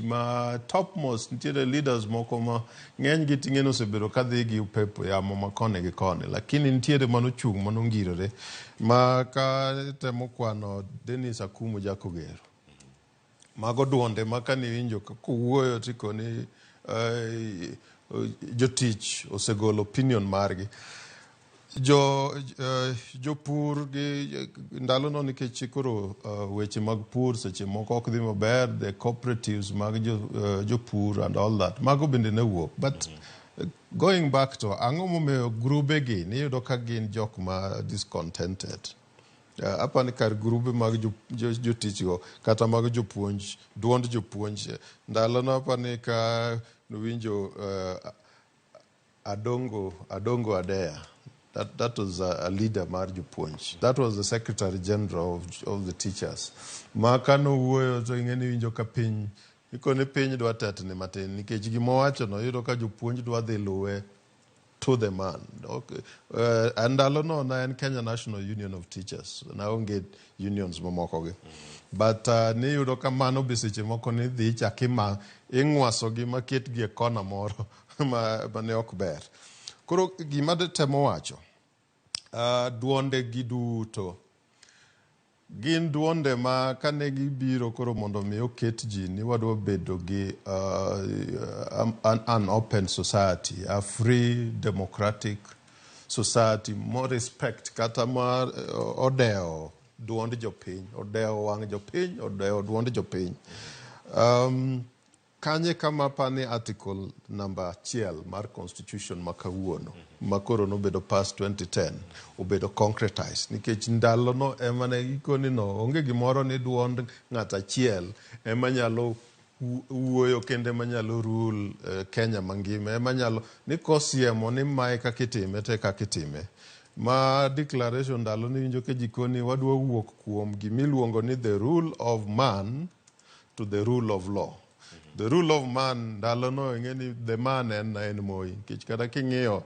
Ma topmost nitiere leaders moko ma ng'eny gi ting'eni osebedo ka dhi gi upepo yamo ma koni gi koni, lakini nitiere manochung' manongirore ma ka temo kwano Dennis Akumu Jakogero. Mago duonde ma kaniwinjo kowuoyo tikoni jotich osegolo opinion margi. Jo jopur gi ndalono nikech koro weche mag pur seche moko ok dhi maber, the cooperatives mag jopur and all that, mago bende ne wuok. But going back to ang'o momiyo grube gi niyudo ka gin jok ma discontented, apani kar grube mag jotich go kata mag jopuonj, duond jopuonj ndalono, apani ka winjo Adongo Adea, that was a leader mar jopuonj. That was the secretary general of the teachers. Ma kanowuoyo to ing'e ni winjo ka piny ikoni piny dwa tetni matin nikech gimowacho no yudo ka jopuonj dwa dhi luwe to the man. Okay. Ndalono na en Kenya National Union of Teachers, naonge unions mamoko gi. But niyudo ka mano be seche moko ni dhi chak ima ing'wasogi maketgi e kona moro ma ne ok ber. Koro gima temo wacho, duonde gi duto gin duonde ma kane gibiro koro mondo mi oket ji ni wadwa bedo gi an open society, a free democratic society mo respect kata ma odewo duond jopiny, odewo wang' jopiny, odewo duond jopiny. Kanye kama apani article namba 1 mar constitution ma kawuono ma koro nobedo pass 2010 obedo concretized, nikech ndalono ema ne gikoni no onge gimoro ni duond ng'at achiel ema nyalo wuoyo kendo ema nyalo rule Kenya mangima, ema nyalo ni kosiemo ni mae kaka itime to e kaka itime. Ma declaration ndalo ni winjo ka jikoni wadwa wuok kuom gimiluongo ni the rule of man to the rule of law. The rule of man ndalono ing'e ni the man en Moi, nikech kata king'iyo